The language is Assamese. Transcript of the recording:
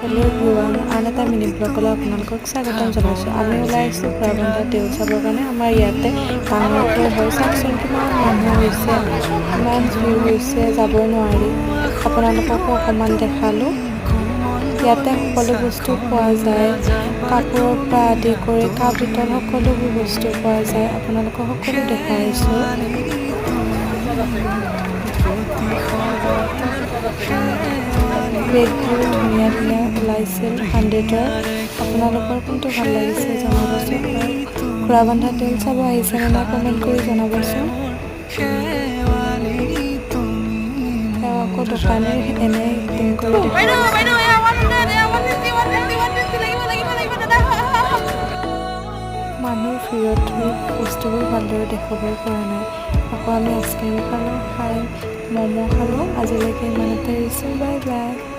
হেল্ল' এভৰিৱান, আন এটা মিনি ব্লগলৈ আপোনালোকক স্বাগতম জনাইছোঁ। আমি ওলাই আহিছোঁ ঘোঁৰাবন্ধা দেউল চাবৰ কাৰণে। আমাৰ ইয়াতে ডাঙৰকৈ হয়। চাওকচোন, কিমান মানুহ হৈছে, কিমান ভিৰ হৈছে, যাবই নোৱাৰি। আপোনালোককো অকণমান দেখালোঁ। ইয়াতে সকলো বস্তু পোৱা যায়, কাপোৰৰ পৰা আদি কৰি কাঁহ পিতল সকলোবোৰ বস্তু পোৱা যায়। আপোনালোকক সকলো দেখাই আহিছোঁ। বেগবোৰ ধুনীয়া ধুনীয়া ওলাইছিল 100ৰ। আপোনালোকৰ কোনটো ভাল লাগিছে জনাবচোন আৰু ঘোঁৰাবন্ধা দেউল চাব আহিছেনে নাই কমেণ্ট কৰি জনাবচোন। তেওঁ আকৌ দোকানীৰ এনে এক্টিং কৰি দেখুৱাইছে। বাইদেউ, এয়া 100, এয়া 150, 150, 150 লাগিব, লাগিব, লাগিব দাদা। মানুহ ভিৰত ধৰি বস্তুবোৰ ভালদৰে দেখুৱাবই পৰা নাই। আকৌ আমি আইচক্ৰীম খালোঁ, খাই ম'ম' খালোঁ। আজিলৈকে ইমানতে এৰিছোঁ। Bye bye.